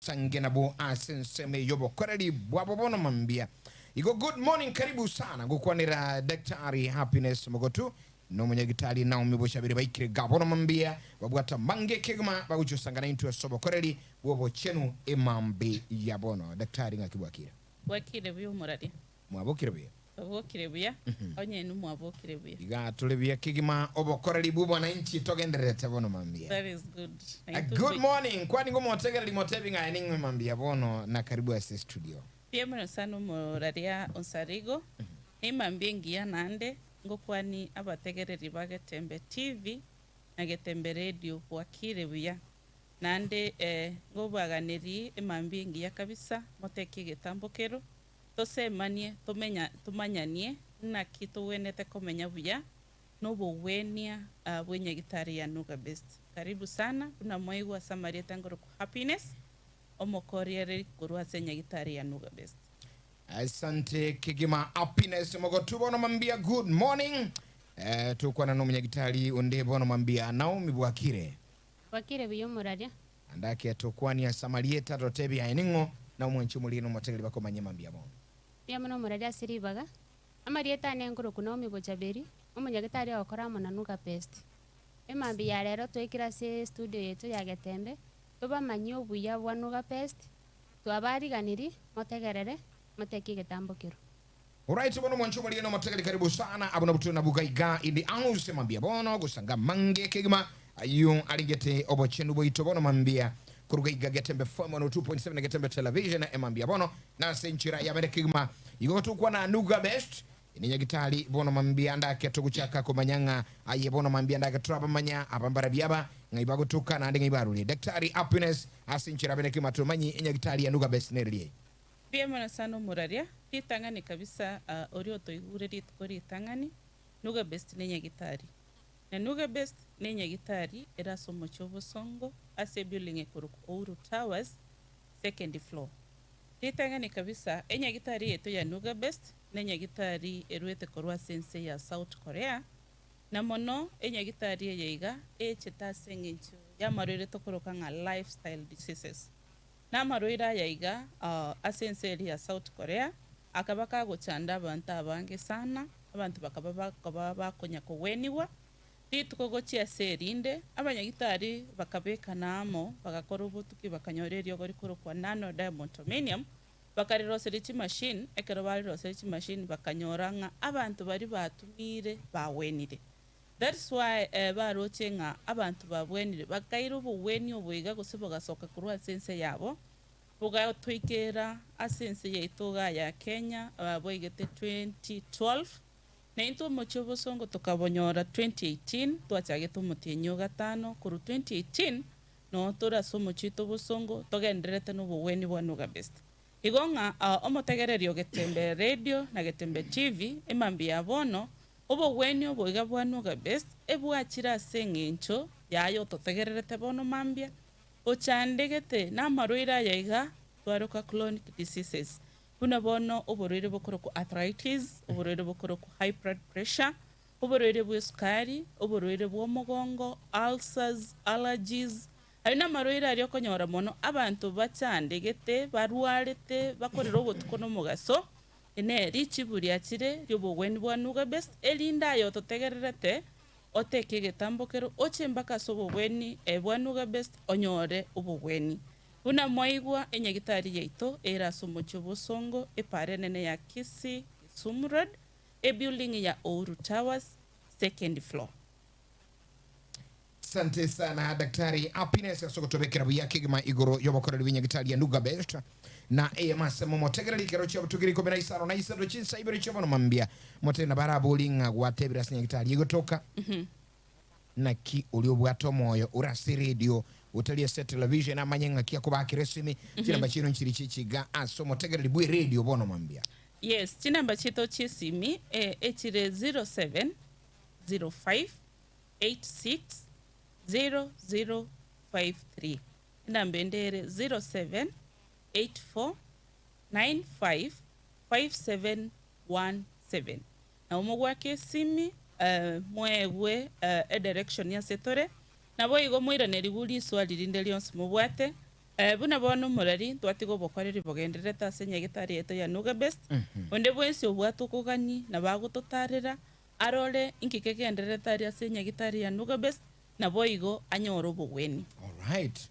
Sange nabo ase ensemo y'obokoreri bwabo bono mambia. Igo good morning karibu sana gokwanera Daktari Happiness Mogotu na omonyagitari Naomi Bochaberi baikire iga bono mambia babwate amange kegima bagochosanga naintwe ase obokoreri bw'obochenu emambi ya bono. Daktari ng'aki bwakire? Bwakire buya omoraria. Mwabokire buya? Twabokire buya, onye inwe mwabokire buya. Iga tore buya kegima obokoreri bw'obwananchi togendererete bono mambia. That is good. A Naintwe good mbuya. morning kwani ngomotegereri motebi ng'a aye ning'we mambia bono na karibu ase studio. Mbuya mono sana omoraria Onsarigo, nemambia engiya naende ngokwani abategereri ba Getembe TV na Getembe Radio bwakire buya. Naende ngobaganeri emambia engiya kabisa moteke egetambo kero Tosemanie, tomenya, tomanyanie naki togwenerete komenya buya nobogwenia bw'enyagitari ya Nuga Best. Karibu sana, buna mwaigwa ase amarieta nkorokwa Happiness, omokoriereri korwa ase enyagitari ya Nuga Best. Asante kegima Happiness mogotu bono mambia good morning eh, tokwana nomonyagitari onde bono mambia Naomi bwakire. Bwakire buya omoraria. Andake tokwanie ase amarieta totebie aye ning'o, na omwanchi omoria na omotegereri bakomanye mambia bono. Mbuya mono omoraria ase ribaga. Amarieta ane nkorokwa Naomi Bochaberi, omonyagetari ogokora amo na Nuga Best. Emambia ya rero twaikire ase estudio yaito ya Getembe, tobamanyie obuya bwa Nuga Best, twabariganirie motegerere, moteke egetambo kerwo. Alright bono omwanchi omoria na omotegereri karibu sana abwo nabwo tore nabwo gaiga in the house mambia bono gosanga amange kegima ayio arengete obochenu bwaito bono mambia koruga iga Getembe FM 102.7 na Getembe Television emambia bono nase enchera yabere kegima igo tokwana Nuga Best ine nyagitari bono mambia ndake togochaka komanya ng'a aye bono mambia ndake torabamanya aba mbarabi aba ng'ai bagotoka naende ng'ai barure Daktari Happiness ase enchera yabere kegima tomanyi enyagitari ya Nuga Best nererie. Mbuya mono sana omoraria, ritang'ani kabisa oria otoigure rituko ritang'ani, Nuga Best nenyagitari. Na Nuga Best nenyagitari ere ase omochie obosongo ase ebuilding ekorokwa Uhuru Towers, second floor. Ritang'ani kabisa enyagitari yaito ya Nuga Best nenyagitari eruete korwa ase ense ya South Korea, na mono enyagitari eye iga echete ase eng'encho yamarwaire tokoroka ng'a lifestyle diseases. Namarwaire aya iga ase ense eria ya South Korea akaba kagochanda abanto abange sana, abanto bakaba bakoba bakonya kogwenigwa. Rituko gochia ase erinde, abanyagitari bakabekana amo, bagakora obotuki bakanyora eriogo rikorokwa nano diamontominium, bakariroseria chimachine, ekero bariroseria chimachine bakanyora ng'a abanto baria batumire bagwenire. That's why baroche ng'a abanto babwenire bakaira obogwenia obo iga gose bogasoka korwa ase ense yabo, bogatoikera ase ense yaito igaa ya Kenya bwaigete 2012, na intwe omochie obosongo tokabonyora 2018, twachagete omotienyi o gatano korwa 2018 noo tore ase omochie oito obosongo togendererete na obogwenia bwa Nuga Best. Igo ng'a omotegereri o Getembe Radio na Getembe TV emambia ya bono, obogwenia oboiga bwa Nuga Best ebwachire ase eng'encho yaye ototegererete bono mambia, ochandegete namarwaire aya iga twaroka chronic diseases, buna bono oborwaire bokorokwa arthritis, oborwaire bokorokwa high blood pressure, oborwaire bw'esukari, oborwaire bw'omogongo, ulcers, allergies, Ayio namarwaire aria okonyora mono abanto bachandegete, barwarete, bakorera obotuko na omogaso. Inee! Richibu riachire ri'obogwenia bwa Nuga Best, erinde aye ototegererete, oteke egetambo kero, oche mpaka ase obogwenia bwa Nuga Best, onyore obogwenia. Buna mwaigwa enyagitari yaito ere ase omochie obosongo, epaara enene ya Kisii, Kisumu Road, ebuilding ya Uhuru Towers, second floor. Asante sana Daktari Happiness ase ogotobekera buya kegima igoro y'obokoreri bw'enyagitari ya Nuga Best na eyemo ase momotegereri ekero chia botuki ikomi na isano na isato chinsa ibere chia bono mambia motere nabo arabori ng'a gwatebire ase nyagitari egotoka naki oria obwate omoyo ore ase radio otari ase television amanye ng'aki akobakera esimi chinamba chiaino nchiri chichiga ase omotegereri bwe radio bono mambia. Yes, chinamba chiaito chi'esimi echire 0705 860053, enamba ende ere 0784955717. Nabo mogwake esimi moegwe edirection ase tore, naboigo moiranerigwe riswali rinde rionsi mobwate. Buna bono omorari, ntwatiga obokoreri bogendererete ase enyagetari yaito ya Nuga Best, onde bwensi obwate okogani nabo agototarera, arore inki kegendererete aria ase enyagitari ya Nuga Best, naboigo anyore obogweni. Alright.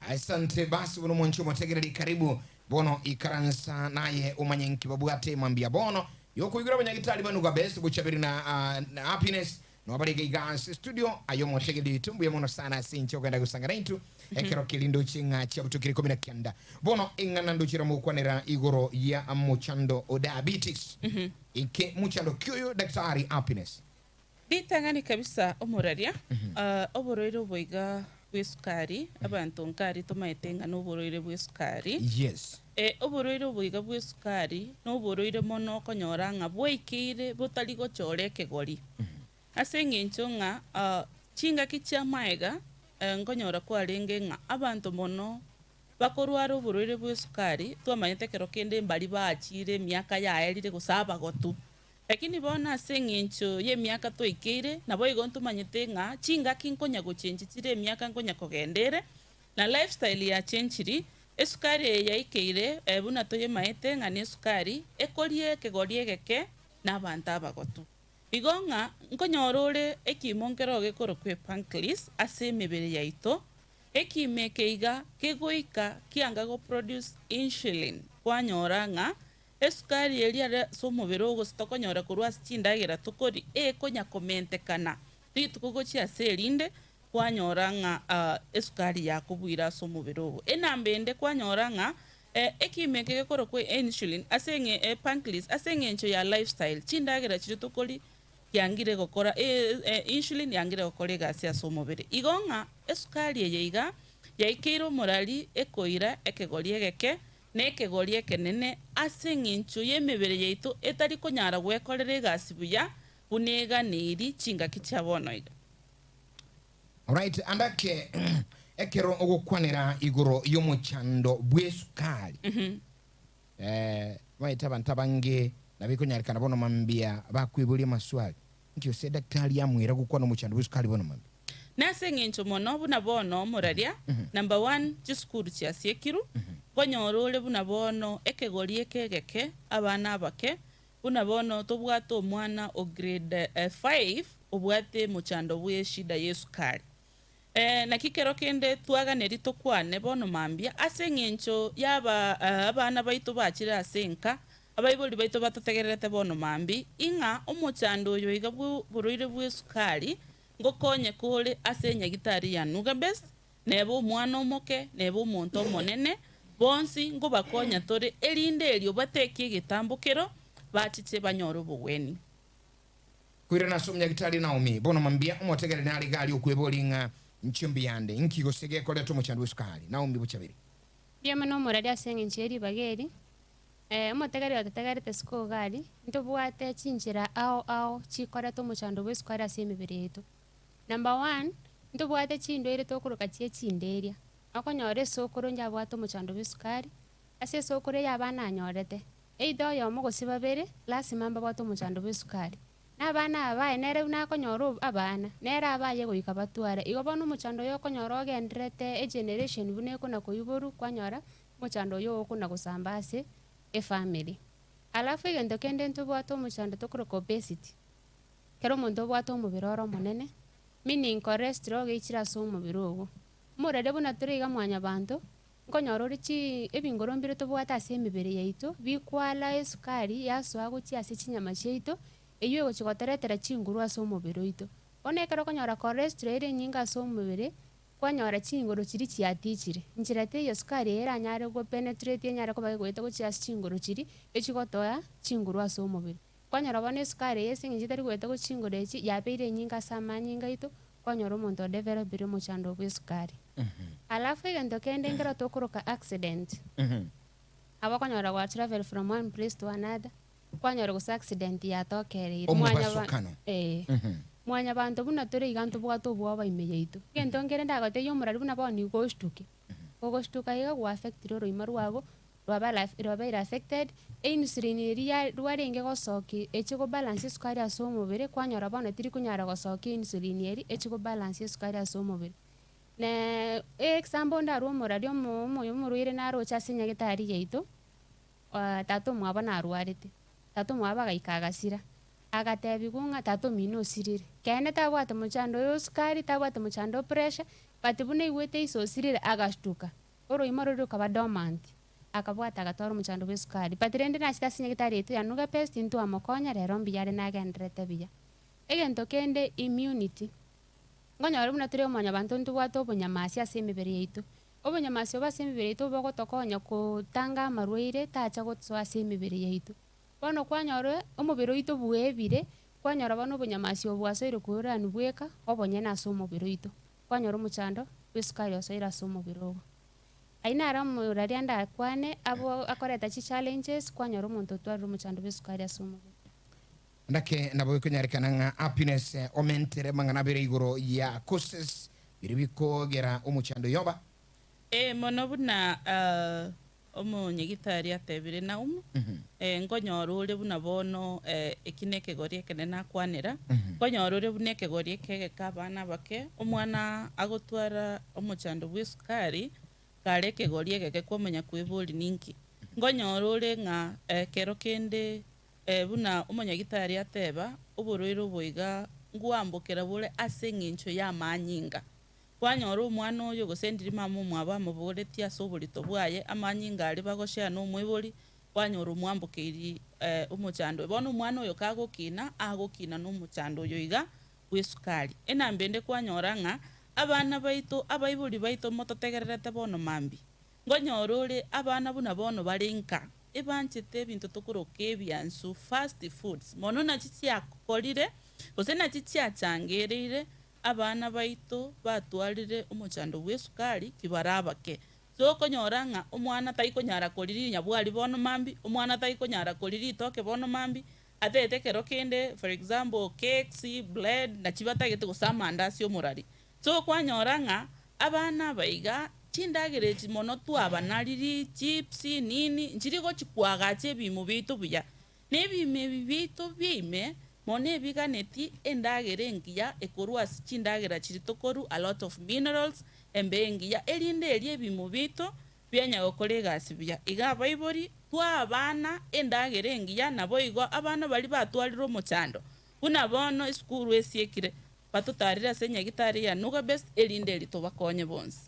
Asante basi bono mwanche omotegereri karibu bono ikaransa naye omanye nki babwate mambia bono yokoigura abanyagitari ba Nuga Best Bochaberi na, uh, na Happiness no bare iga iga ase studio aye omotegereri oito mbuya mono sana ase inche ogenda gosanga naintwe ekero keri ndoche ng'a chiabutukire 19 bono eng'ana ndochera mogokwanera igoro ya mochando o diabetes inke mochando ki oyo Daktari Happiness? Ritang'ani kabisa omoraria, oborwaire obo iga bw'esukari, abanto nkari tomaete ng'a noborwaire bw'esukari. Yes. Oborwaire obo iga bw'esukari noborwaire mono okonyora ng'a bwaikeire botari gochora ekegori. Ase eng'encho ng'a chingaki chi'amaega nkonyora kwarenge ng'a abanto mono bakorwara oborwaire bw'esukari, twamanyete ekero kende mbari baachire emiaka yaerire gose abagotu. Lakini bono ase engencho y'emiaka twaikeire, naboigo ntomanyete ng'a chingaki nkonya gochenchi chire emiaka nkonya kogenda ere, na lifestyle yachenchiri, esukari eye yaikeire buna toyemaete ng'a nesukari ekoria ekegori egeke na abanto abagotu. Igo ng'a nkonyora ore ekiimo nkero gekorokwa epancreas ase emebere yaito, ekiimo eke iga kegoika kianga goproduce insulin kwanyora ng'a Esukari eria ere ase omobere oo gose tokonyora korwa ase chindagera tokori ekonya komentekana rituko gochia ase erinde, kwanyora ng'a esukari yakobuire ase omobere ogo. Enamba ende kwanyora ng'a ekiimo eke gekorokwa insulin ase eng'e pancreas ase eng'encho ya lifestyle, chindagera chiria tokori yangire gokora insulin yangire gokora egasi ase omobere. Igo ng'a esukari eye iga yaikeire omorari ekoira ekegori egeke Nekegori ekenene ase engencho y'emebere yaito etari konyara gwekorera egasi buya buna eganeiri chingaki chia bono iga. Alright, andake ekero ogokwanera igoro y'omochando bw'esukari, eh, omanyete abanto abange nabo ekonyarekana bono mambia bakweboria amaswali, nki gose daktari amwera gokwana omochando bw'esukari bono mambia? Nase eng'encho mono buna bono omoraria, number one, chisukuru chiasiekirwe, nkonyora ore buna bono ekegori eke egeke, abana abake, buna bono tobwate omwana o grade five obwate mochando bwe eshida ya esukari. Naki kero kende twaganeri tokwane bono mambia, ase eng'encho ya aba abana baito bachire ase enka, abaibori baito batotegererete bono mambia, ing'a omochando oyo iga bwo borwaire bwa esukari, Ngokonye kore ase enyagitari ya Nugabes, nebe omwana omoke, nebe omonto omonene, bonsi nkobakonya tore, erinde erio batekie egetambokero, bachiche banyore obogwenia. Koirana ase omonyagitari Naomi, bono mambia omotegereri nare iga aria okweboria ng'a inche mbuyande inki gose gekoreta omochando bw'esukari. Naomi bochaberi. Mbuya mono omorari ase eng'encho ye ribaga eri. Omotegereri ototegerete isiko iga aria, ntobwate chinchera ao ao chikoreta omochando bwa esukari ase emebere yaito. Number one, ntobwate chindoire tokoroka chie chinderia, okonyora esokoro onye abwate omochando bwa esukari, ase esokoro eye abana anyorete, either oyomo gose babere, lasima mbabwate omochando bwa esukari. Na abana aba baye nere buna akonyora abana, nere abaye goika batware. Igo bono omochando oyo okonyora ogenderete egeneration buna ekona koiborwa, kwanyora omochando oyo okona gosamba ase efamiri. Alafu egento kende ntobwate omochando tokoroka obesity, ekero omonto obwate omobere ore omonene, meaning cholesterol geichire ase omobere ogo. Omorwaire buna tore iga mwanyabanto, Nkonyora ore chi ebingoro mbire tobwate ase emebere yaito, bikwala esukari yasoa gochia ase chinyama chiaito, eyio egochia gotoretera chinguru ase omobere oito. Bono ekero okonyora cholesterol ere enyinge ase omobere, kwanyora chingoro chiria chiatichire. Nchera teiyo sukari eye eranyare go penetrate enyare koba egoeta gochia ase chingoro chiria, echigotoa chinguru ase omobere. Kwanyora bono esukari eye ase eng'encho etari goeta gochia chingoro echi, yabeire enyinge ase amanyinga aito, kwanyora omonto odevelopire omochando bwa esukari. Alafu egento kende nkero tokoroka accident, abo okonyora gwa travel from one place to another, kwanyora gose accident yatokereire Omobasokano. eh, mwanyabanto buna tore iga ntobwate obwoba ime yaito. Egento nkere ndagotebie omorari buna bono nigo oshtuke, ogoshtuka iga gwa affectire oroima rwago, rwaba rwabeire affected, einsulin eria ya rwarenge gosokia eche go balance esukari ase omobere, kwanyora bono tiri konyara gosokia einsulin eria eche go balance esukari ase omobere. Na example ndarwe omorari omo omoyo omorwaire naroche ase nyagetari yaito, tata omwabo narwarete, tata omwabo agaika agasira, agatebiwa ng'a tata omino osirire. Kende tabwate mochando oyo osukari, tabwate mochando o pressure, but buna aigwete iso osirire agashtuka, oroimo roria rokaba dormant, akabwata agatwara omochando bwa esukari. But rende nachete ase nyagetari yaito ya Nuga Best ntwamokonya rero mbuya are nagendererete buya. Egento kende immunity, Nkonyora buna tore omwanyabanto ntobwate obonyamasi ase emebere yaito. Obonyamasi obo ase emebere yaito bogotokonya kotanga amarwaire tacha gotosoa ase emebere yaito. Bono kwanyora omobere oito bwebire, kwanyora bono obonyamasi obo bwasoire koirani bweka obonyene ase omobere oito. Kwanyora omochando bw'esukari osoire ase omobere ogo. Ayio naro omoraria ndakwane abo akoreta chichallenges kwanyora omonto otwarire omochando bw'esukari ase omobere. Naki nabo ekonyarekana ng'a happiness omentere amang'ana abere igoro ya causes biria bikogera omochando oyoba. Ee, mono buna omonyagitari atebire Naomi, nkonyora ore buna bono eki nekegori ekenene akwanera, nkonyora ore buna ekegori eke egeke abana abake, omwana agotwara omochando bw'esukari, kare ekegori egeke kwamanya kweboria ninki. Nkonyora ore ng'a ekero kende Buna omonyagitari ateba, oborwaire obo iga ngwambokera bore ase engencho y'amanyinga. Kwanyora omwana oyo gose ndiri mama omwabo amobogoretie ase oborito bwaye, amanyinga aria bagoshare nomoibori, kwanyora omwambokeiri omochando oyo. Bono omwana oyo kagokina, agokina nomochando oyo iga bw'esukari. Enamba ende kwanyora ng'a abana baito, abaibori baito mototegererete bono mambia, Nkonyora ore abana buna bono bare nka, ebanchete ebinto tokoroka ebiansu, fast foods, mono nachi chiakorire gose nachi chiachangereire abana baito batwarire omochando bw'esukari kibare abake. So okonyora ng'a omwana taikonyara koria rinyabwari bono mambia, omwana taikonyara koria ritoke bono mambia, atete ekero kende for example cakes, bread nachi batagete gose amandasi omorari. So kwanyora ng'a abana aba iga chindagera echi mono twabanariri, chips, nini, nchiri gochi koagacha ebiimo biaito buya. Na ebiimo ebi biaito bia ime mono ebiganeti endagera engiya ekorwa ase chindagera chiria tokorwa a lot of minerals, embe engiya, erinde erio ebiimo biaito bianya gokora egasi buya. Iga abaibori twa abana endagera engiya naboigo abana baria batwarire omochando buna bono esukuru esiekire Batotaarire ase enyagitari ya Nuga Best, erinde eri tobakonye bonsi.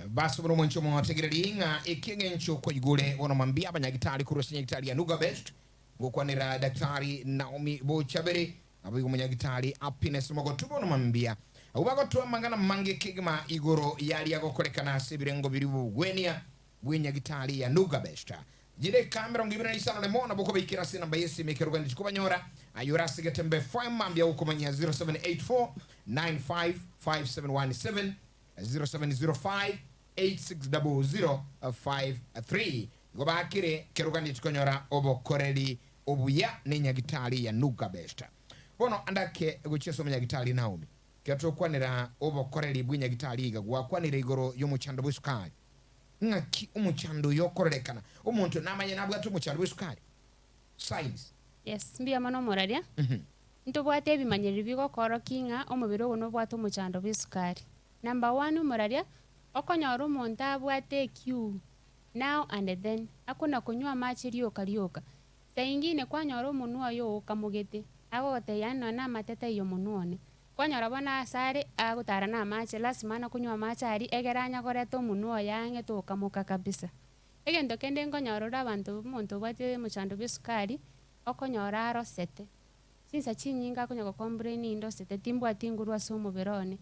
Basobora omonche omotegereri ng'a eki engencho kwaigure bono mambia abanyagitari korwa ase enyagitari ya Nuga Best gokwanera Daktari Naomi Bochaberi naboigo omonyagitari Happiness Mogotu bono mambia abwo bagotoa amang'ana amange kegima igoro yaria agokorekana ase ebirengo biria bobogwenia bw'enyagitari ya Nuga Best. Chidakika 25 nemo nabo okobaikera ase enamba y'esimi ekero oganetie kobanyora. Aye ore ase Getembe FM mambia gokomanyia 0784 955717, 0705 860053. Igo bakire kero oganetie konyora obokoreri obuya nenyagitari ya Nuga Best. Bono andake gochia ase omonyagitari Naomi. Kero togokwanera obokoreri bw'enyagitari iga gwakwanire igoro y'omochando bw'esukari. Ng'aki omochando oyo okororekana? Omonto namanye nabwate omochando bw'esukari? Signs. Yes, mbuya mono omoraria. Ntobwate ebimanyereri bigokorokia ng'a omobere ogo nobwate omochando bw'esukari. Number one omoraria, okonyora omonto abwate ekiu now and then, akona konywa amache rioka rioka. Saa ingine kwanyora omonwa oye okamogete, agogotebia yaani nonye namate taiyo omonwa one. Kwanyora bono asare agotara namache, lasima na konywa amache aria egere anya koreta omonwa oye ang'e tokamoka kabisa. Egento kende nkonyora ore abanto omonto obwate omochando bwa esukari, okonyora arosete, chinsa chinyinge akonya gocomplain indosete timbwati nguru ase omobere one.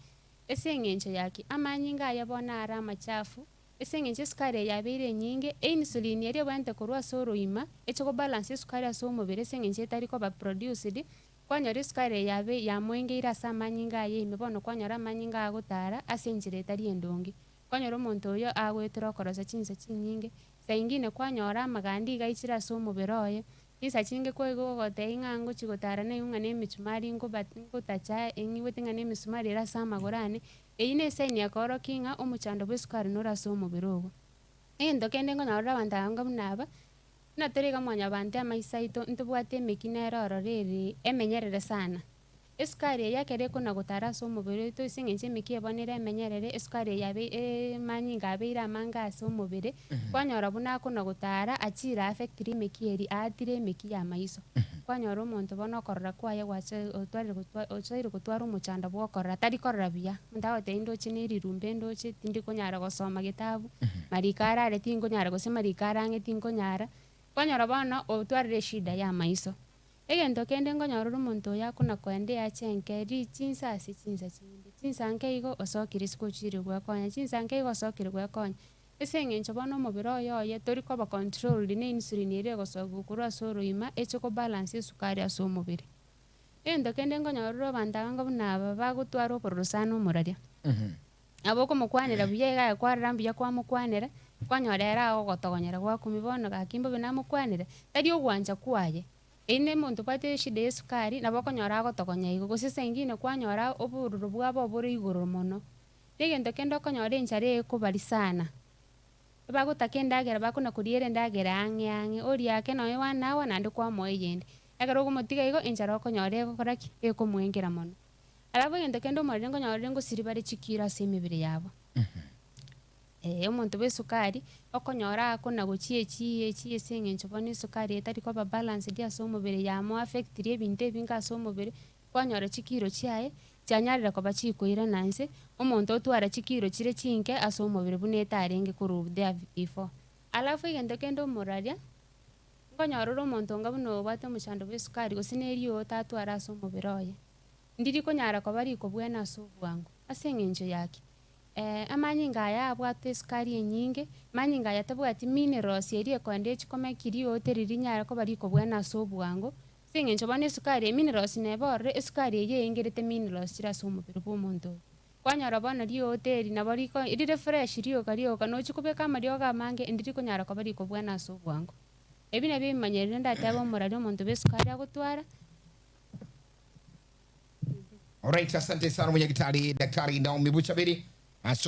Ase eng'encho ya ki? Amanyinga aye bono are amachafu, ase eng'encho esukari eye yabeire enyinge, einsulin eria ebwenerete korwa ase oroima, eche gobalance esukari ase omobere ase eng'encho etari koba produced, Kwanyora esukari eye yabe yamoengeire ase amanyinga aye ime, bono kwanyora amanyinga agotara ase enchera etari endonge. Kwanyora omonto oyo agoetera okorosa chinsa chinyinge, saa ingine kwanyora amaganda iga aichire ase omobere oye, chinsa chinge kwaiga ogotebia ng'a ngochi gotara naigwe ng'a na emechumari nkoba ngotacha eng'igwete ng'a na emesumari ere ase amagoro ane, eyio ne esign ekoorokia ng'a omochando bwa esukari nore ase omobere ogo. Egento kende nkonyorera abanto abange buna aba, Buna tore iga mwanyabanto amaiso aito ntobwate emekina ere ororo ere emenyerere sana. Esukari eye ekero ekona gotara ase omobere oito ase eng'encho emeki ebo nere emenyerere, esukari eye yabe amanyinga abeire amange ase omobere, kwanyora buna akona gotara achire affectire emeki eria, aatire emeki ya amaiso. Kwanyora omonto bono okorora kwaye gwacha otwarire gotwa ochaire gotwara omochando bwa okorora, tari korora buya, omonto agotebia ndoche na erirumbe ndoche tindikonyara gosoma getabu, mariko arare tinkonyara gose mariko arang'e tinkonyara, kwanyora bono otwarire eshida ya amaiso. Egento kende nkonyora ore omonto oyo akona koenda eache enke ri chinsa ase chinsa chinde, chinsa nke igo osokire isiko ochire gwekonya, chinsa nke igo osokire gwekonya. Ase eng'encho bono omobere oye oye tori koba controlled na insulin eria egosokiwa korwa ase oroima eche kobalance esukari ase omobere. Egento kende nkonyora ore abanto abange buna aba bagotwara obororo sana omoraria. Nabo okomokwanera buya iga aye kwarora mbuya kwamokwanera, kwanyora ere agogotogonyera gwakumia bono gaki mbobe namokwanera, tari ogwancha kwaye. Eyio na omonto obwate eshida ya esukari, nabo okonyora agotogonya igo, gose ase engine kwanyora obororo bwabo bore igoro mono. Na egento kende okonyora enchara ekobaria sana, ebagotaka endagera bakona koriera endagera ang'e ang'e, oria ake nonya one hour naende kwamoa eyende. Ekero okomotiga igo, enchara okonyora egokora ki? Ekomoengera mono. Alafu egento kende omorero nkonyorire ngosiri bare chikiro ase emebere yabo. Eh, omonto bwa esukari, okonyora akona gochia echi echi ase eng'encho bono esukari etari koba balanced ase omobere yamo affectiri ebinto ebinge ase omobere, kwanyora chikiro chiaye, chianyarire koba chikoirana nse, omonto otwara chikiro chire chinke ase omobere buna etarenge korwa there before. Alafu egento kende omoraria, nkonyora ore omonto onga buna obwate omochando bwa esukari gose na eriogo tatwara ase omobere oye. Ndiri konyara koba rikobwena ase obwango. Ase eng'encho ya ki? Amanyinga aya abwate esukari enyinge, amanyinga aya tabwati minerals eria ekoenda echikomeki riote riria rinyare koba rikobwena ase obwango, ase eng'encho bono esukari eye minerals neba ororo, esukari eyio eingerete minerals chire ase omobere bwa omonto oyo. Kwanyora bono riote eri nabo riko rire fresh rioka rioka nochia kobeka amariogo amange ndiri konyara koba rikobwena ase obwango. Ebi nabio ebimanyereri ndatebe omorari omonto bwa esukari agotwara. Alright, asante sana mwenyekitari Daktari Naomi Buchabiri.